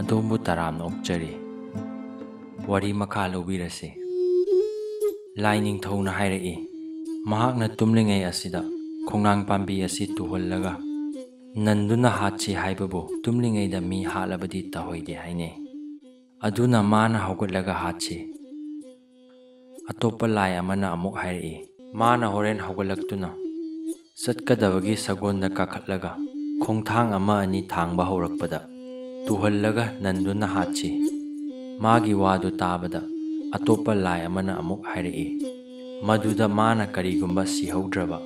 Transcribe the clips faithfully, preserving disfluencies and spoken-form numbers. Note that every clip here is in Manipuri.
ꯑꯗꯣꯝꯕꯨ ꯇꯔꯥꯝꯅ ꯑꯣꯛꯆꯔꯤ꯫ ꯋꯥꯔꯤ ꯃꯈꯥ ꯂꯧꯕꯤꯔꯁꯤ꯫ ꯂꯥꯏ ꯅꯤꯡꯊꯧꯅ ꯍꯥꯏꯔꯛꯏ, ꯃꯍꯥꯛꯅ ꯇꯨꯝꯂꯤꯉꯩ ꯑꯁꯤꯗ ꯈꯣꯡꯅꯥꯡ ꯄꯥꯝꯕꯤ ꯑꯁꯤ ꯇꯨꯍꯜꯂꯒ ꯅꯟꯗꯨꯅ ꯍꯥꯠꯁꯤ ꯍꯥꯏꯕꯕꯨ ꯇꯨꯝꯂꯤꯉꯩꯗ ꯃꯤ ꯍꯥꯠꯂꯕꯗꯤ ꯇꯧꯍꯩꯗꯦ ꯍꯥꯏꯅꯩ꯫ ꯑꯗꯨꯅ ꯃꯥꯅ ꯍꯧꯒꯠꯂꯒ ꯍꯥꯠꯁꯤ꯫ ꯑꯇꯣꯞꯄ ꯂꯥꯏ ꯑꯃꯅ ꯑꯃꯨꯛ ꯍꯥꯏꯔꯛꯏ, ꯃꯥꯅ ꯍꯣꯔꯦꯟ ꯍꯧꯒꯠꯂꯛꯇꯨꯅ ꯆꯠꯀꯗꯕꯒꯤ ꯁꯒꯣꯜꯗ ꯀꯥꯈꯠꯂꯒ ꯈꯣꯡꯊꯥꯡ ꯑꯃ ꯑꯅꯤ ꯊꯥꯡꯕ ꯍꯧꯔꯛꯄꯗ ꯇꯨꯍꯜꯂꯒ ꯅꯟꯗꯨꯅ ꯍꯥꯠꯁꯤ꯫ ꯃꯥꯒꯤ ꯋꯥꯗꯨ ꯇꯥꯕꯗ ꯑꯇꯣꯞꯄ ꯂꯥꯏ ꯑꯃꯅ ꯑꯃꯨꯛ ꯍꯥꯏꯔꯛꯏ, ꯃꯗꯨꯗ ꯃꯥꯅ ꯀꯔꯤꯒꯨꯝꯕ ꯁꯤꯍꯧꯗ꯭ꯔꯕ,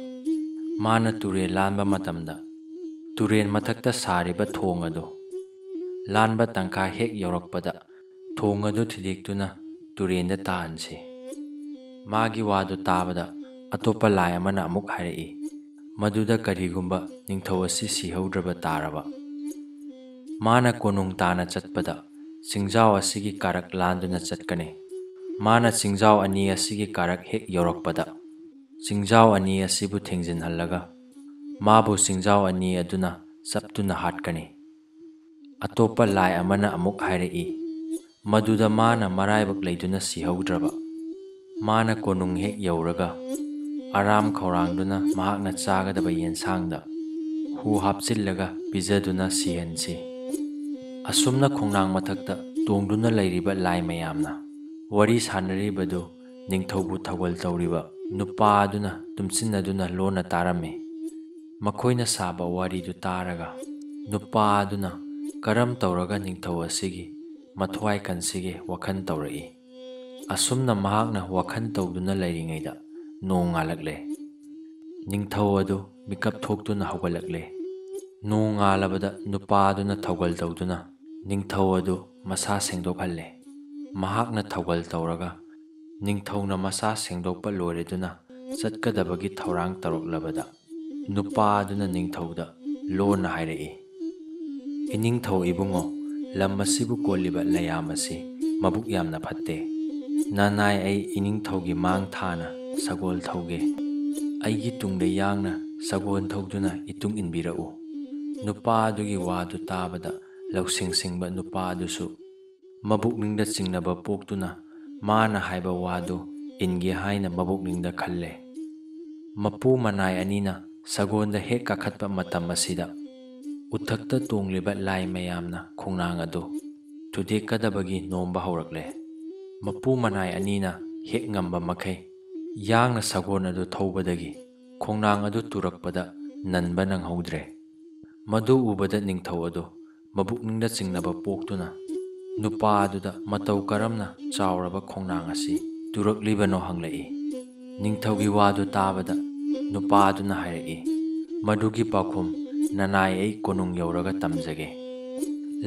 ꯃꯥꯅ ꯇꯨꯔꯦꯜ ꯂꯥꯟꯕ ꯃꯇꯝꯗ ꯇꯨꯔꯦꯜ ꯃꯊꯛꯇ ꯁꯥꯔꯤꯕ ꯊꯣꯡ ꯑꯗꯨ ꯂꯥꯟꯕ ꯇꯪꯈꯥꯏ ꯍꯦꯛ ꯌꯧꯔꯛꯄꯗ ꯊꯣꯡ ꯑꯗꯨ ꯊꯨꯗꯦꯛꯇꯨꯅ ꯇꯨꯔꯦꯜꯗ ꯇꯥꯍꯟꯁꯤ꯫ ꯃꯥꯒꯤ ꯋꯥꯗꯨ ꯇꯥꯕꯗ ꯑꯇꯣꯞꯄ ꯂꯥꯏ ꯑꯃꯅ ꯑꯃꯨꯛ ꯍꯥꯏꯔꯛꯏ, ꯃꯗꯨꯗ ꯀꯔꯤꯒꯨꯝꯕ ꯅꯤꯡꯊꯧ ꯑꯁꯤ ꯁꯤꯍꯧꯗ꯭ꯔꯕ ꯇꯥꯔꯕ, ꯃꯥꯅ ꯀꯣꯅꯨꯡ ꯇꯥꯅ ꯆꯠꯄꯗ ꯆꯤꯡꯖꯥꯎ ꯑꯁꯤꯒꯤ ꯀꯥꯔꯛ ꯂꯥꯟꯗꯨꯅ ꯆꯠꯀꯅꯤ꯫ ꯃꯥꯅ ꯆꯤꯡꯖꯥꯎ ꯑꯅꯤ ꯑꯁꯤꯒꯤ ꯀꯥꯔꯛ ꯍꯦꯛ ꯌꯧꯔꯛꯄꯗ ꯆꯤꯡꯖꯥꯎ ꯑꯅꯤ ꯑꯁꯤꯕꯨ ꯊꯦꯡꯖꯤꯟꯍꯜꯂꯒ ꯃꯥꯕꯨ ꯆꯤꯡꯖꯥꯎ ꯑꯅꯤ ꯑꯗꯨꯅ ꯆꯞꯇꯨꯅ ꯍꯥꯠꯀꯅꯤ꯫ ꯑꯇꯣꯞꯄ ꯂꯥꯏ ꯑꯃꯅ ꯑꯃꯨꯛ ꯍꯥꯏꯔꯛꯏ, ꯃꯗꯨꯗ ꯃꯥꯅ ꯃꯔꯥꯏꯕꯛ ꯂꯩꯗꯨꯅ ꯁꯤꯍꯧꯗ꯭ꯔꯕ, ꯃꯥꯅ ꯀꯣꯅꯨꯡ ꯍꯦꯛ ꯌꯧꯔꯒ ꯑꯔꯥꯝ ꯈꯧꯔꯥꯡꯗꯨꯅ ꯃꯍꯥꯛꯅ ꯆꯥꯒꯗꯕ ꯌꯦꯟꯁꯥꯡꯗ ꯍꯨ ꯍꯥꯞꯆꯤꯜꯂꯒ ꯄꯤꯖꯗꯨꯅ ꯁꯤꯍꯟꯁꯤ꯫ ꯑꯁꯨꯝꯅ ꯈꯣꯡꯅꯥꯡ ꯃꯊꯛꯇ ꯇꯣꯡꯗꯨꯅ ꯂꯩꯔꯤꯕ ꯂꯥꯏ ꯃꯌꯥꯝꯅ ꯋꯥꯔꯤ ꯁꯥꯟꯅꯔꯤꯕꯗꯨ ꯅꯤꯡꯊꯧꯕꯨ ꯊꯧꯒꯜ ꯇꯧꯔꯤꯕ ꯅꯨꯄꯥ ꯑꯗꯨꯅ ꯇꯨꯝꯁꯤꯟꯅꯗꯨꯅ ꯂꯣꯟꯅ ꯇꯥꯔꯝꯃꯤ꯫ ꯃꯈꯣꯏꯅ ꯁꯥꯕ ꯋꯥꯔꯤꯗꯨ ꯇꯥꯔꯒ ꯅꯨꯄꯥ ꯑꯗꯨꯅ ꯀꯔꯝ ꯇꯧꯔꯒ ꯅꯤꯡꯊꯧ ꯑꯁꯤꯒꯤ ꯃꯊ꯭ꯋꯥꯏ ꯀꯟꯁꯤꯒꯦ ꯋꯥꯈꯜ ꯇꯧꯔꯛꯏ꯫ ꯑꯁꯨꯝꯅ ꯃꯍꯥꯛꯅ ꯋꯥꯈꯜ ꯇꯧꯗꯨꯅ ꯂꯩꯔꯤꯉꯩꯗ ꯅꯣꯡ ꯉꯥꯜꯂꯛꯂꯦ꯫ ꯅꯤꯡꯊꯧ ꯑꯗꯨ ꯃꯤꯀꯞ ꯊꯣꯛꯇꯨꯅ ꯍꯧꯒꯠꯂꯛꯂꯦ꯫ ꯅꯣꯡ ꯉꯥꯜꯂꯕꯗ ꯅꯨꯄꯥ ꯑꯗꯨꯅ ꯊꯧꯒꯜ ꯇꯧꯗꯨꯅ ꯅꯤꯡꯊꯧ ꯑꯗꯨ ꯃꯁꯥ ꯁꯦꯡꯗꯣꯛꯍꯜꯂꯦ꯫ ꯃꯍꯥꯛꯅ ꯊꯧꯒꯜ ꯇꯧꯔꯒ ꯅꯤꯡꯊꯧꯅ ꯃꯁꯥ ꯁꯦꯡꯗꯣꯛꯄ ꯂꯣꯏꯔꯗꯨꯅ ꯆꯠꯀꯗꯕꯒꯤ ꯊꯧꯔꯥꯡ ꯇꯧꯔꯛꯂꯕꯗ ꯅꯨꯄꯥ ꯑꯗꯨꯅ ꯅꯤꯡꯊꯧꯗ ꯂꯣꯟꯅ ꯍꯥꯏꯔꯛꯏ, "ꯏꯅꯤꯡꯊꯧ ꯏꯕꯨꯡꯉꯣ, ꯂꯝ ꯑꯁꯤꯕꯨ ꯀꯣꯜꯂꯤꯕ ꯂꯩꯌꯥꯝ ꯑꯁꯤ ꯃꯕꯨꯛ ꯌꯥꯝꯅ ꯐꯠꯇꯦ꯫ ꯅꯅꯥꯏ ꯑꯩ ꯏꯅꯤꯡꯊꯧꯒꯤ ꯃꯥꯡ ꯊꯥꯅ ꯁꯒꯣꯜ ꯊꯧꯒꯦ꯫ ꯑꯩꯒꯤ ꯇꯨꯡꯗ ꯌꯥꯡꯅ ꯁꯒꯣꯜ ꯊꯧꯗꯨꯅ ꯏꯇꯨꯡ ꯏꯟꯕꯤꯔꯛꯎ꯫" ꯅꯨꯄꯥ ꯑꯗꯨꯒꯤ ꯋꯥꯗꯨ ꯇꯥꯕꯗ ꯂꯧꯁꯤꯡ ꯁꯤꯡꯕ ꯅꯨꯄꯥ ꯑꯗꯨꯁꯨ ꯃꯕꯨꯛꯅꯤꯡꯗ ꯆꯤꯡꯅꯕ ꯄꯣꯛꯇꯨꯅ ꯃꯥꯅ ꯍꯥꯏꯕ ꯋꯥꯗꯨ ꯏꯟꯒꯦ ꯍꯥꯏꯅ ꯃꯕꯨꯛꯅꯤꯡꯗ ꯈꯜꯂꯦ꯫ ꯃꯄꯨ ꯃꯅꯥꯏ ꯑꯅꯤꯅ ꯁꯒꯣꯜꯗ ꯍꯦꯛ ꯀꯥꯈꯠꯄ ꯃꯇꯝ ꯑꯁꯤꯗ ꯎꯊꯛꯇ ꯇꯣꯡꯂꯤꯕ ꯂꯥꯏ ꯃꯌꯥꯝꯅ ꯈꯣꯡꯅꯥꯡ ꯑꯗꯨ ꯊꯨꯗꯦꯛꯀꯗꯕꯒꯤ ꯅꯣꯝꯕ ꯍꯧꯔꯛꯂꯦ꯫ ꯃꯄꯨ ꯃꯅꯥꯏ ꯑꯅꯤꯅ ꯍꯦꯛ ꯉꯝꯕ ꯃꯈꯩ ꯌꯥꯡꯅ ꯁꯒꯣꯜ ꯑꯗꯨ ꯊꯧꯕꯗꯒꯤ ꯈꯣꯡꯅꯥꯡ ꯑꯗꯨ ꯇꯨꯔꯛꯄꯗ ꯅꯟꯕ ꯅꯪꯍꯧꯗ꯭ꯔꯦ꯫ ꯃꯗꯨ ꯎꯕꯗ ꯅꯤꯡꯊꯧ ꯑꯗꯨ ꯃꯕꯨꯛꯅꯤꯡꯗ ꯆꯤꯡꯅꯕ ꯄꯣꯛꯇꯨꯅ ꯅꯨꯄꯥ ꯑꯗꯨꯗ ꯃꯇꯧ ꯀꯔꯝꯅ ꯆꯥꯎꯔꯕ ꯈꯣꯡꯅꯥꯡ ꯑꯁꯤ ꯇꯨꯔꯛꯂꯤꯕꯅꯣ ꯍꯪꯂꯛꯏ꯫ ꯅꯤꯡꯊꯧꯒꯤ ꯋꯥꯗꯨ ꯇꯥꯕꯗ ꯅꯨꯄꯥ ꯑꯗꯨꯅ ꯍꯥꯏꯔꯛꯏ, "ꯃꯗꯨꯒꯤ ꯄꯥꯎꯈꯨꯝ ꯅꯅꯥꯏ ꯑꯩ ꯀꯣꯅꯨꯡ ꯌꯧꯔꯒ ꯇꯝꯖꯒꯦ꯫"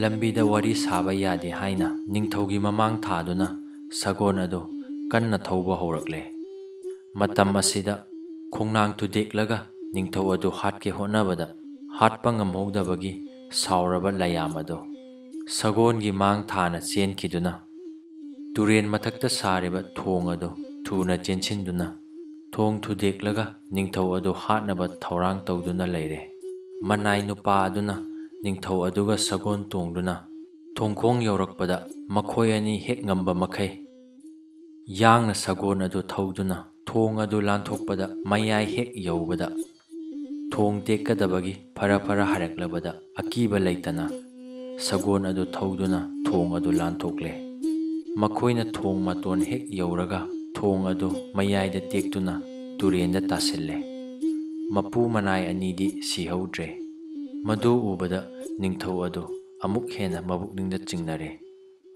ꯂꯝꯕꯤꯗ ꯋꯥꯔꯤ ꯁꯥꯕ ꯌꯥꯗꯦ ꯍꯥꯏꯅ ꯅꯤꯡꯊꯧꯒꯤ ꯃꯃꯥꯡ ꯊꯥꯗꯨꯅ ꯁꯒꯣꯜ ꯑꯗꯨ ꯀꯟꯅ ꯊꯧꯕ ꯍꯧꯔꯛꯂꯦ꯫ ꯃꯇꯝ ꯑꯁꯤꯗ ꯈꯣꯡꯅꯥꯡ ꯊꯨꯗꯦꯛꯂꯒ ꯅꯤꯡꯊꯧ ꯑꯗꯨ ꯍꯥꯠꯀꯦ ꯍꯣꯠꯅꯕꯗ ꯍꯥꯠꯄ ꯉꯝꯍꯧꯗꯕꯒꯤ ꯁꯥꯎꯔꯕ ꯂꯥꯌꯥꯝ ꯑꯗꯨ ꯁꯒꯣꯜꯒꯤ ꯃꯥꯡ ꯊꯥꯅ ꯆꯦꯟꯈꯤꯗꯨꯅ ꯇꯨꯔꯦꯟ ꯃꯊꯛꯇ ꯁꯥꯔꯤꯕ ꯊꯣꯡ ꯑꯗꯨ ꯊꯨꯅ ꯆꯦꯟꯁꯤꯟꯗꯨꯅ ꯊꯣꯡ ꯊꯨꯗꯦꯛꯂꯒ ꯅꯤꯡꯊꯧ ꯑꯗꯨ ꯍꯥꯠꯅꯕ ꯊꯧꯔꯥꯡ ꯇꯧꯗꯨꯅ ꯂꯩꯔꯦ꯫ ꯃꯅꯥꯏ ꯅꯨꯄꯥ ꯑꯗꯨꯅ ꯅꯤꯡꯊꯧ ꯑꯗꯨꯒ ꯁꯒꯣꯜ ꯇꯣꯡꯗꯨꯅ ꯊꯣꯡꯈꯣꯡ ꯌꯧꯔꯛꯄꯗ ꯃꯈꯣꯏ ꯑꯅꯤ ꯍꯦꯛ ꯉꯝꯕ ꯃꯈꯩ ꯌꯥꯡꯅ ꯁꯒꯣꯜ ꯑꯗꯨ ꯊꯧꯗꯨꯅ ꯊꯣꯡ ꯑꯗꯨ ꯂꯥꯟꯊꯣꯛꯄꯗ ꯃꯌꯥꯏ ꯍꯦꯛ ꯌꯧꯕꯗ ꯊꯣꯡ ꯇꯦꯛꯀꯗꯕꯒꯤ ꯐꯔ ꯐꯔ ꯍꯥꯏꯔꯛꯂꯕꯗ ꯑꯀꯤꯕ ꯂꯩꯇꯅ ꯁꯒꯣꯜ ꯑꯗꯨ ꯊꯧꯗꯨꯅ ꯊꯣꯡ ꯑꯗꯨ ꯂꯥꯟꯊꯣꯛꯂꯦ꯫ ꯃꯈꯣꯏꯅ ꯊꯣꯡ ꯃꯇꯣꯟ ꯍꯦꯛ ꯌꯧꯔꯒ ꯊꯣꯡ ꯑꯗꯨ ꯃꯌꯥꯏꯗ ꯇꯦꯛꯇꯨꯅ ꯇꯨꯔꯦꯟꯗ ꯇꯥꯁꯤꯜꯂꯦ꯫ ꯃꯄꯨ ꯃꯅꯥꯏ ꯑꯅꯤꯗꯤ ꯁꯤꯍꯧꯗ꯭ꯔꯦ꯫ ꯃꯗꯨ ꯎꯕꯗ ꯅꯤꯡꯊꯧ ꯑꯗꯨ ꯑꯃꯨꯛ ꯍꯦꯟꯅ ꯃꯕꯨꯛꯅꯤꯡꯗ ꯆꯤꯡꯅꯔꯦ꯫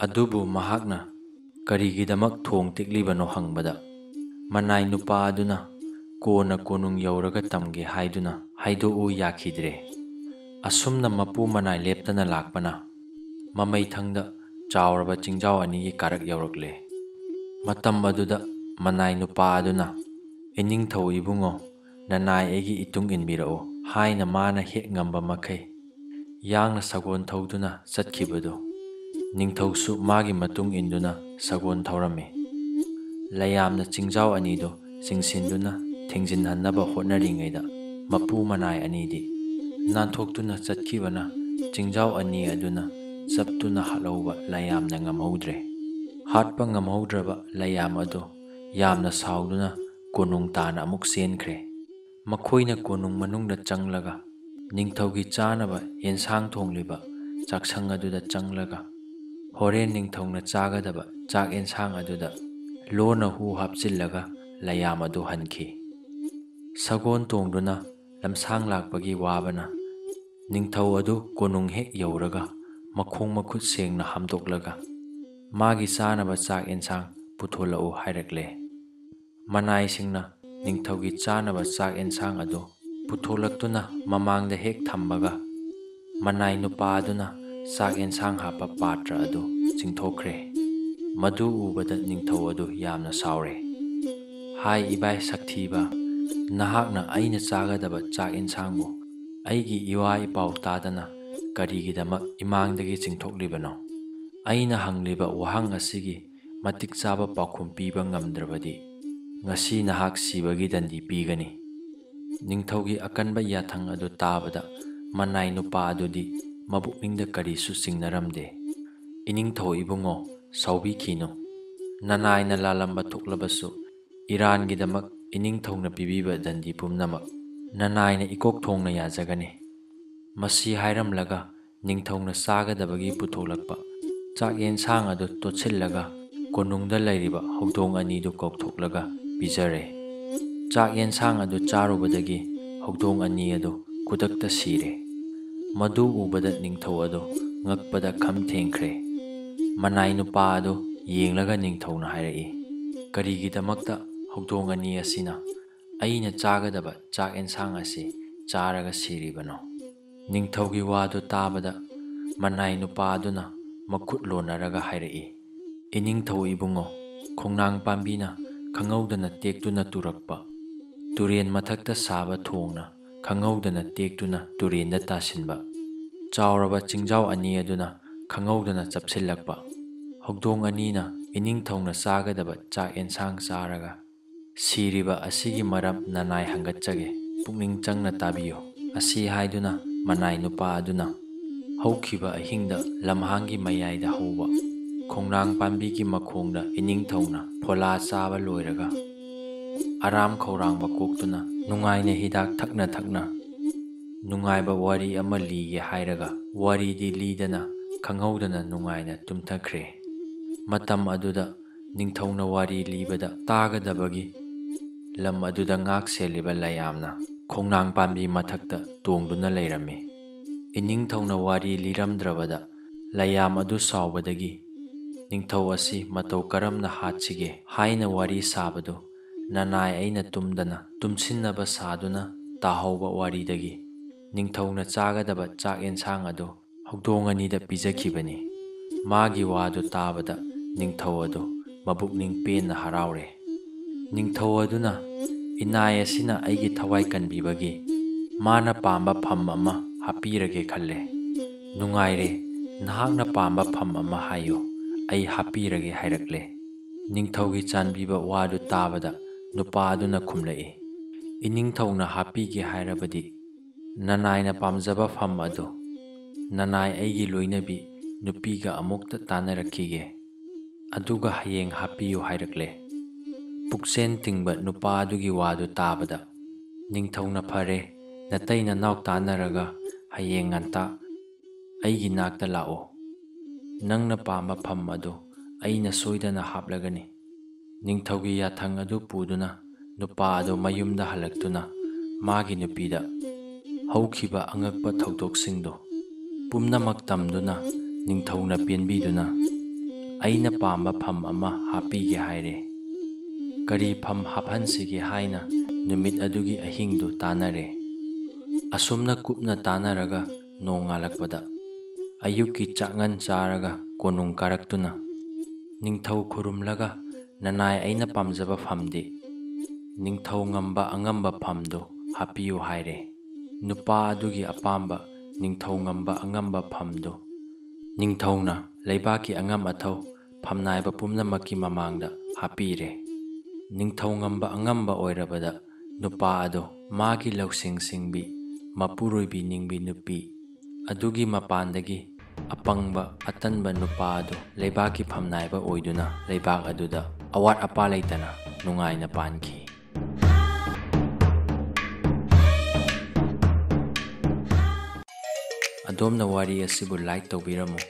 ꯑꯗꯨꯕꯨ ꯃꯍꯥꯛꯅ ꯀꯔꯤꯒꯤꯗꯃꯛ ꯊꯣꯡ ꯇꯦꯛꯂꯤꯕꯅꯣ ꯍꯪꯕꯗ, ꯃꯅꯥꯏ ꯅꯨꯄꯥ ꯑꯗꯨꯅ ꯀꯣꯟꯅ ꯀꯣꯅꯨꯡ ꯌꯧꯔꯒ ꯇꯝꯒꯦ ꯍꯥꯏꯗꯨꯅ ꯍꯥꯏꯗꯣꯛꯎ ꯌꯥꯈꯤꯗ꯭ꯔꯦ꯫ ꯑꯁꯨꯝꯅ ꯃꯄꯨ ꯃꯅꯥꯏ ꯂꯦꯞꯇꯅ ꯂꯥꯛꯄꯅ ꯃꯃꯩꯊꯪꯗ ꯆꯥꯎꯔꯕ ꯆꯤꯡꯖꯥꯎ ꯑꯅꯤꯒꯤ ꯀꯥꯔꯛ ꯌꯧꯔꯛꯂꯦ꯫ ꯃꯇꯝ ꯑꯗꯨꯗ ꯃꯅꯥꯏ ꯅꯨꯄꯥ ꯑꯗꯨꯅ, "ꯏꯅꯤꯡꯊꯧ ꯏꯕꯨꯡꯉꯣ, ꯅꯅꯥꯏ ꯑꯩꯒꯤ ꯏꯇꯨꯡ ꯏꯟꯕꯤꯔꯛꯎ" ꯍꯥꯏꯅ ꯃꯥꯅ ꯍꯦꯛ ꯉꯝꯕ ꯃꯈꯩ ꯌꯥꯡꯅ ꯁꯒꯣꯜ ꯊꯧꯗꯨꯅ ꯆꯠꯈꯤꯕꯗꯨ ꯅꯤꯡꯊꯧꯁꯨ ꯃꯥꯒꯤ ꯃꯇꯨꯡ ꯏꯟꯗꯨꯅ ꯁꯒꯣꯜ ꯊꯧꯔꯝꯃꯤ꯫ ꯂꯌꯥꯝꯅ ꯆꯤꯡꯖꯥꯎ ꯑꯅꯤꯗꯨ ꯆꯤꯡꯁꯤꯟꯗꯨꯅ ꯊꯤꯡꯖꯤꯟꯍꯟꯅꯕ ꯍꯣꯠꯅꯔꯤꯉꯩꯗ ꯃꯄꯨ ꯃꯅꯥꯏ ꯑꯅꯤꯗꯤ ꯅꯥꯟꯊꯣꯛꯇꯨꯅ ꯆꯠꯈꯤꯕꯅ ꯆꯤꯡꯖꯥꯎ ꯑꯅꯤ ꯑꯗꯨꯅ ꯆꯞꯇꯨꯅ ꯍꯥꯠꯍꯧꯕ ꯂꯥꯏꯌꯥꯝꯅ ꯉꯝꯍꯧꯗ꯭ꯔꯦ꯫ ꯍꯥꯠꯄ ꯉꯝꯍꯧꯗ꯭ꯔꯕ ꯂꯥꯏꯌꯥꯝ ꯑꯗꯨ ꯌꯥꯝꯅ ꯁꯥꯎꯗꯨꯅ ꯀꯣꯅꯨꯡ ꯇꯥꯟꯅ ꯑꯃꯨꯛ ꯆꯦꯟꯈ꯭ꯔꯦ꯫ ꯃꯈꯣꯏꯅ ꯀꯣꯅꯨꯡ ꯃꯅꯨꯡꯗ ꯆꯪꯂꯒ ꯅꯤꯡꯊꯧꯒꯤ ꯆꯥꯅꯕ ꯌꯦꯟꯁꯥꯡ ꯊꯣꯡꯂꯤꯕ ꯆꯥꯛꯁꯪ ꯑꯗꯨꯗ ꯆꯪꯂꯒ ꯍꯣꯔꯦꯟ ꯅꯤꯡꯊꯧꯅ ꯆꯥꯒꯗꯕ ꯆꯥꯛ ꯌꯦꯟꯁꯥꯡ ꯑꯗꯨꯗ ꯂꯣꯟꯅ ꯍꯨ ꯍꯥꯞꯆꯤꯜꯂꯒ ꯂꯥꯏꯌꯥꯝ ꯑꯗꯨ ꯍꯟꯈꯤ꯫ ꯁꯒꯣꯜ ꯇꯣꯡꯗꯨꯅ ꯂꯝꯁꯥꯡ ꯂꯥꯛꯄꯒꯤ ꯋꯥꯕꯅ ꯅꯤꯡꯊꯧ ꯑꯗꯨ ꯀꯣꯅꯨꯡ ꯍꯦꯛ ꯌꯧꯔꯒ ꯃꯈꯣꯡ ꯃꯈꯨꯠ ꯁꯦꯡꯅ ꯍꯥꯝꯗꯣꯛꯂꯒ ꯃꯥꯒꯤ ꯆꯥꯅꯕ ꯆꯥꯛ ꯌꯦꯟꯁꯥꯡ ꯄꯨꯊꯣꯂꯛꯎ ꯍꯥꯏꯔꯛꯂꯦ꯫ ꯃꯅꯥꯏꯁꯤꯡꯅ ꯅꯤꯡꯊꯧꯒꯤ ꯆꯥꯅꯕ ꯆꯥꯛ ꯌꯦꯟꯁꯥꯡ ꯑꯗꯨ ꯄꯨꯊꯣꯂꯛꯇꯨꯅ ꯃꯃꯥꯡꯗ ꯍꯦꯛ ꯊꯝꯕꯒ ꯃꯅꯥꯏ ꯅꯨꯄꯥ ꯑꯗꯨꯅ ꯆꯥꯛ ꯌꯦꯟꯁꯥꯡ ꯍꯥꯞꯄ ꯄꯥꯇ꯭ꯔ ꯑꯗꯨ ꯆꯤꯡꯊꯣꯛꯈ꯭ꯔꯦ꯫ ꯃꯗꯨ ꯎꯕꯗ ꯅꯤꯡꯊꯧ ꯑꯗꯨ ꯌꯥꯝꯅ ꯁꯥꯎꯔꯦ꯫ "ꯍꯥꯏ ꯏꯕꯥꯏ ꯁꯛꯊꯤꯕ, ꯅꯍꯥꯛꯅ ꯑꯩꯅ ꯆꯥꯒꯗꯕ ꯆꯥꯛ ꯌꯦꯟꯁꯥꯡꯕꯨ ꯑꯩꯒꯤ ꯏꯋꯥ ꯏꯄꯥꯎ ꯇꯥꯗꯅ ꯀꯔꯤꯒꯤꯗꯃꯛ ꯏꯃꯥꯡꯗꯒꯤ ꯆꯤꯡꯊꯣꯛꯂꯤꯕꯅꯣ? ꯑꯩꯅ ꯍꯪꯂꯤꯕ ꯋꯥꯍꯪ ꯑꯁꯤꯒꯤ ꯃꯇꯤꯛ ꯆꯥꯕ ꯄꯥꯎꯈꯨꯝ ꯄꯤꯕ ꯉꯝꯗ꯭ꯔꯕꯗꯤ ꯉꯁꯤ ꯅꯍꯥꯛ ꯁꯤꯕꯒꯤ ꯗꯟꯗꯤ ꯄꯤꯒꯅꯤ꯫" ꯅꯤꯡꯊꯧꯒꯤ ꯑꯀꯟꯕ ꯌꯥꯊꯪ ꯑꯗꯨ ꯇꯥꯕꯗ ꯃꯅꯥꯏ ꯅꯨꯄꯥ ꯑꯗꯨꯗꯤ ꯃꯕꯨꯛꯅꯤꯡꯗ ꯀꯔꯤꯁꯨ ꯆꯤꯡꯅꯔꯝꯗꯦ꯫ "ꯏꯅꯤꯡꯊꯧ ꯏꯕꯨꯡꯉꯣ, ꯁꯥꯎꯕꯤꯈꯤꯅꯨ꯫ ꯅꯅꯥꯏꯅ ꯂꯥꯜꯂꯝꯕ ꯊꯣꯛꯂꯕꯁꯨ ꯏꯔꯥꯟꯒꯤꯗꯃꯛ ꯏꯅꯤꯡꯊꯧꯅ ꯄꯤꯕꯤꯕ ꯗꯟꯗꯤ ꯄꯨꯝꯅꯃꯛ ꯅꯅꯥꯏꯅ ꯏꯀꯣꯛ ꯊꯣꯡꯅ ꯌꯥꯖꯒꯅꯤ꯫" ꯃꯁꯤ ꯍꯥꯏꯔꯝꯂꯒ ꯅꯤꯡꯊꯧꯅ ꯆꯥꯒꯗꯕꯒꯤ ꯄꯨꯊꯣꯛꯂꯛꯄ ꯆꯥꯛ ꯌꯦꯟꯁꯥꯡ ꯑꯗꯨ ꯇꯣꯠꯁꯤꯜꯂꯒ ꯀꯣꯅꯨꯡꯗ ꯂꯩꯔꯤꯕ ꯍꯧꯗꯣꯡ ꯑꯅꯤꯗꯨ ꯀꯧꯊꯣꯛꯂꯒ ꯄꯤꯖꯔꯦ꯫ ꯆꯥꯛ ꯌꯦꯟꯁꯥꯡ ꯑꯗꯨ ꯆꯥꯔꯨꯕꯗꯒꯤ ꯍꯧꯗꯣꯡ ꯑꯅꯤ ꯑꯗꯨ ꯈꯨꯗꯛꯇ ꯁꯤꯔꯦ꯫ ꯃꯗꯨ ꯎꯕꯗ ꯅꯤꯡꯊꯧ ꯑꯗꯨ ꯉꯛꯄꯗ ꯈꯝ ꯊꯦꯡꯈ꯭ꯔꯦ꯫ ꯃꯅꯥꯏ ꯅꯨꯄꯥ ꯑꯗꯨ ꯌꯦꯡꯂꯒ ꯅꯤꯡꯊꯧꯅ ꯍꯥꯏꯔꯛꯏ, "ꯀꯔꯤꯒꯤꯗꯃꯛꯇ ꯍꯧꯗꯣꯡ ꯑꯅꯤ ꯑꯁꯤꯅ ꯑꯩꯅ ꯆꯥꯒꯗꯕ ꯆꯥꯛ ꯌꯦꯟꯁꯥꯡ ꯑꯁꯤ ꯆꯥꯔꯒ ꯁꯤꯔꯤꯕꯅꯣ?" ꯅꯤꯡꯊꯧꯒꯤ ꯋꯥꯗꯨ ꯇꯥꯕꯗ ꯃꯅꯥꯏ ꯅꯨꯄꯥ ꯑꯗꯨꯅ ꯃꯈꯨꯠ ꯂꯣꯟꯅꯔꯒ ꯍꯥꯏꯔꯛꯏ, "ꯏꯅꯤꯡꯊꯧ ꯏꯕꯨꯡꯉꯣ, ꯈꯣꯡꯅꯥꯡ ꯄꯥꯝꯕꯤꯅ ꯈꯪꯍꯧꯗꯅ ꯇꯦꯛꯇꯨꯅ ꯇꯨꯔꯛꯄ, ꯇꯨꯔꯦꯟ ꯃꯊꯛꯇ ꯁꯥꯕ ꯊꯣꯡꯅ ꯈꯪꯍꯧꯗꯅ ꯇꯦꯛꯇꯨꯅ ꯇꯨꯔꯦꯟꯗ ꯇꯥꯁꯤꯟꯕ, ꯆꯥꯎꯔꯕ ꯆꯤꯡꯖꯥꯎ ꯑꯅꯤ ꯑꯗꯨꯅ ꯈꯪꯍꯧꯗꯅ ꯆꯞꯁꯤꯜꯂꯛꯄ, ꯍꯧꯗꯣꯡ ꯑꯅꯤꯅ ꯏꯅꯤꯡꯊꯧꯅ ꯆꯥꯒꯗꯕ ꯆꯥꯛ ꯌꯦꯟꯁꯥꯡ ꯆꯥꯔꯒ ꯁꯤꯔꯤꯕ ꯑꯁꯤꯒꯤ ꯃꯔꯝ ꯅꯅꯥꯏ ꯍꯪꯒꯠꯆꯒꯦ, ꯄꯨꯛꯅꯤꯡ ꯆꯪꯅ ꯇꯥꯕꯤꯌꯨ꯫" ꯑꯁꯤ ꯍꯥꯏꯗꯨꯅ ꯃꯅꯥꯏ ꯅꯨꯄꯥ ꯑꯗꯨꯅ ꯍꯧꯈꯤꯕ ꯑꯍꯤꯡꯗ ꯂꯝꯍꯥꯡꯒꯤ ꯃꯌꯥꯏꯗ ꯍꯧꯕ ꯈꯣꯡꯅꯥꯡ ꯄꯥꯝꯕꯤꯒꯤ ꯃꯈꯣꯡꯗ ꯏꯅꯤꯡꯊꯧꯅ ꯐꯣꯂꯥ ꯆꯥꯕ ꯂꯣꯏꯔꯒ ꯑꯔꯥꯝ ꯈꯧꯔꯥꯡꯕ ꯀꯣꯛꯇꯨꯅ ꯅꯨꯡꯉꯥꯏꯅ ꯍꯤꯗꯥꯛ ꯊꯛꯅ ꯊꯛꯅ ꯅꯨꯡꯉꯥꯏꯕ ꯋꯥꯔꯤ ꯑꯃ ꯂꯤꯒꯦ ꯍꯥꯏꯔꯒ ꯋꯥꯔꯤꯗꯤ ꯂꯤꯗꯅ ꯈꯪꯍꯧꯗꯅ ꯅꯨꯡꯉꯥꯏꯅ ꯇꯨꯝꯊꯈ꯭ꯔꯦ꯫ ꯃꯇꯝ ꯑꯗꯨꯗ ꯅꯤꯡꯊꯧꯅ ꯋꯥꯔꯤ ꯂꯤꯕꯗ ꯇꯥꯒꯗꯕꯒꯤ ꯂꯝ ꯑꯗꯨꯗ ꯉꯥꯛ ꯁꯦꯜꯂꯤꯕ ꯂꯌꯥꯝꯅ ꯈꯣꯡꯅꯥꯡ ꯄꯥꯝꯕꯤ ꯃꯊꯛꯇ ꯇꯣꯡꯗꯨꯅ ꯂꯩꯔꯝꯃꯤ꯫ ꯏꯅꯤꯡꯊꯧꯅ ꯋꯥꯔꯤ ꯂꯤꯔꯝꯗ꯭ꯔꯕꯗ ꯂꯌꯥꯝ ꯑꯗꯨ ꯁꯥꯎꯕꯗꯒꯤ ꯅꯤꯡꯊꯧ ꯑꯁꯤ ꯃꯇꯧ ꯀꯔꯝꯅ ꯍꯥꯠꯁꯤꯒꯦ ꯍꯥꯏꯅ ꯋꯥꯔꯤ ꯁꯥꯕꯗꯨ ꯅꯅꯥꯏ ꯑꯩꯅ ꯇꯨꯝꯗꯅ ꯇꯨꯝꯁꯤꯟꯅꯕ ꯁꯥꯗꯨꯅ ꯇꯥꯍꯧꯕ ꯋꯥꯔꯤꯗꯒꯤ ꯅꯤꯡꯊꯧꯅ ꯆꯥꯒꯗꯕ ꯆꯥꯛ ꯌꯦꯟꯁꯥꯡ ꯑꯗꯨ ꯍꯧꯗꯣꯡ ꯑꯅꯤꯗ ꯄꯤꯖꯈꯤꯕꯅꯤ꯫ ꯃꯥꯒꯤ ꯋꯥꯗꯨ ꯇꯥꯕꯗ ꯅꯤꯡꯊꯧ ꯑꯗꯨ ꯃꯕꯨꯛꯅꯤꯡ ꯄꯦꯟꯅ ꯍꯔꯥꯎꯔꯦ꯫ ꯅꯤꯡꯊꯧ ꯑꯗꯨꯅ, "ꯏꯅꯥꯏ ꯑꯁꯤꯅ ꯑꯩꯒꯤ ꯊꯋꯥꯏ ꯀꯟꯕꯤꯕꯒꯤ ꯃꯥꯅ ꯄꯥꯝꯕ ꯐꯝ ꯑꯃ ꯍꯥꯞꯄꯤꯔꯒꯦ ꯈꯜꯂꯦ꯫ ꯅꯨꯡꯉꯥꯏꯔꯦ, ꯅꯍꯥꯛꯅ ꯄꯥꯝꯕ ꯐꯝ ꯑꯃ ꯍꯥꯏꯌꯨ, ꯑꯩ ꯍꯥꯞꯄꯤꯔꯒꯦ" ꯍꯥꯏꯔꯛꯂꯦ꯫ ꯅꯤꯡꯊꯧꯒꯤ ꯆꯥꯟꯕꯤꯕ ꯋꯥꯗꯨ ꯇꯥꯕꯗ ꯅꯨꯄꯥ ꯑꯗꯨꯅ ꯈꯨꯝꯂꯛꯏ, "ꯏꯅꯤꯡꯊꯧꯅ ꯍꯥꯞꯄꯤꯒꯦ ꯍꯥꯏꯔꯕꯗꯤ ꯅꯅꯥꯏꯅ ꯄꯥꯝꯖꯕ ꯐꯝ ꯑꯗꯨ ꯅꯅꯥꯏ ꯑꯩꯒꯤ ꯂꯣꯏꯅꯕꯤ ꯅꯨꯄꯤꯒ ꯑꯃꯨꯛꯇ ꯇꯥꯟꯅꯔꯛꯈꯤꯒꯦ, ꯑꯗꯨꯒ ꯍꯌꯦꯡ ꯍꯥꯞꯄꯤꯌꯨ" ꯍꯥꯏꯔꯛꯂꯦ꯫ ꯄꯨꯛꯆꯦꯟ ꯇꯤꯡꯕ ꯅꯨꯄꯥ ꯑꯗꯨꯒꯤ ꯋꯥꯗꯨ ꯇꯥꯕꯗ ꯅꯤꯡꯊꯧꯅ, "ꯐꯔꯦ, ꯅꯇꯩ ꯅꯅꯥꯎ ꯇꯥꯟꯅꯔꯒ ꯍꯌꯦꯡ ꯉꯟꯇꯥ ꯑꯩꯒꯤ ꯅꯥꯛꯇ ꯂꯥꯛꯎ꯫ ꯅꯪꯅ ꯄꯥꯝꯕ ꯐꯝ ꯑꯗꯨ ꯑꯩꯅ ꯁꯣꯏꯗꯅ ꯍꯥꯞꯂꯒꯅꯤ"꯫ ꯅꯤꯡꯊꯧꯒꯤ ꯌꯥꯊꯪ ꯑꯗꯨ ꯄꯨꯗꯨꯅ ꯅꯨꯄꯥ ꯑꯗꯨ ꯃꯌꯨꯝꯗ ꯍꯜꯂꯛꯇꯨꯅ ꯃꯥꯒꯤ ꯅꯨꯄꯤꯗ ꯍꯧꯈꯤꯕ ꯑꯉꯛꯄ ꯊꯧꯗꯣꯛꯁꯤꯡꯗꯨ ꯄꯨꯝꯅꯃꯛ ꯇꯝꯗꯨꯅ ꯅꯤꯡꯊꯧꯅ ꯄꯦꯟꯕꯤꯗꯨꯅ, "ꯑꯩꯅ ꯄꯥꯝꯕ ꯐꯝ ꯑꯃ ꯍꯥꯞꯄꯤꯒꯦ" ꯍꯥꯏꯔꯦ꯫ ꯀꯔꯤ ꯐꯝ ꯍꯥꯞꯍꯟꯁꯤꯒꯦ ꯍꯥꯏꯅ ꯅꯨꯃꯤꯠ ꯑꯗꯨꯒꯤ ꯑꯍꯤꯡꯗꯨ ꯇꯥꯟꯅꯔꯦ꯫ ꯑꯁꯨꯝꯅ ꯀꯨꯞꯅ ꯇꯥꯟꯅꯔꯒ ꯅꯣꯡꯉꯥꯜꯂꯛꯄꯗ ꯑꯌꯨꯛꯀꯤ ꯆꯥꯛꯉꯟ ꯆꯥꯔꯒ ꯀꯣꯅꯨꯡ ꯀꯥꯔꯛꯇꯨꯅ ꯅꯤꯡꯊꯧ ꯈꯨꯔꯨꯝꯂꯒ, "ꯅꯅꯥꯏ ꯑꯩꯅ ꯄꯥꯝꯖꯕ ꯐꯝꯗꯤ ꯅꯤꯡꯊꯧ ꯉꯝꯕ ꯑꯉꯝꯕ ꯐꯝꯗꯨ ꯍꯥꯞꯄꯤꯌꯨ" ꯍꯥꯏꯔꯦ꯫ ꯅꯨꯄꯥ ꯑꯗꯨꯒꯤ ꯑꯄꯥꯝꯕ ꯅꯤꯡꯊꯧ ꯉꯝꯕ ꯑꯉꯝꯕ ꯐꯝꯗꯨ ꯅꯤꯡꯊꯧꯅ ꯂꯩꯕꯥꯛꯀꯤ ꯑꯉꯝ ꯑꯊꯧ ꯐꯝꯅꯥꯏꯕ ꯄꯨꯝꯅꯃꯛꯀꯤ ꯃꯃꯥꯡꯗ ꯍꯥꯞꯄꯤꯔꯦ꯫ ꯅꯤꯡꯊꯧ ꯉꯝꯕ ꯑꯉꯝꯕ ꯑꯣꯏꯔꯕꯗ ꯅꯨꯄꯥ ꯑꯗꯨ ꯃꯥꯒꯤ ꯂꯧꯁꯤꯡ ꯁꯤꯡꯕꯤ ꯃꯄꯨꯔꯣꯏꯕꯤ ꯅꯤꯡꯕꯤ ꯅꯨꯄꯤ ꯑꯗꯨꯒꯤ ꯃꯄꯥꯟꯗꯒꯤ ꯑꯄꯪꯕ ꯑꯇꯟꯕ ꯅꯨꯄꯥ ꯑꯗꯨ ꯂꯩꯕꯥꯛꯀꯤ ꯐꯝꯅꯥꯏꯕ ꯑꯣꯏꯗꯨꯅ ꯂꯩꯕꯥꯛ ꯑꯗꯨꯗ ꯑꯋꯥꯠ ꯑꯄꯥ ꯂꯩꯇꯅ ꯅꯨꯡꯉꯥꯏꯅ ꯄꯥꯟꯈꯤ꯫ ꯑꯗꯣꯝꯅ ꯋꯥꯔꯤ ꯑꯁꯤꯕꯨ like ꯇꯧꯕꯤꯔꯝꯃꯨ꯫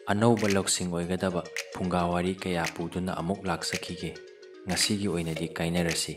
ꯑꯅꯧꯕ ꯂꯧꯁꯤꯡ ꯑꯣꯏꯒꯗꯕ ꯐꯨꯡꯒꯥ ꯋꯥꯔꯤ ꯀꯌꯥ ꯄꯨꯗꯨꯅ ꯑꯃꯨꯛ ꯂꯥꯛꯆꯈꯤꯒꯦ꯫ ꯉꯁꯤꯒꯤ ꯑꯣꯏꯅꯗꯤ ꯀꯥꯏꯅꯔꯁꯤ꯫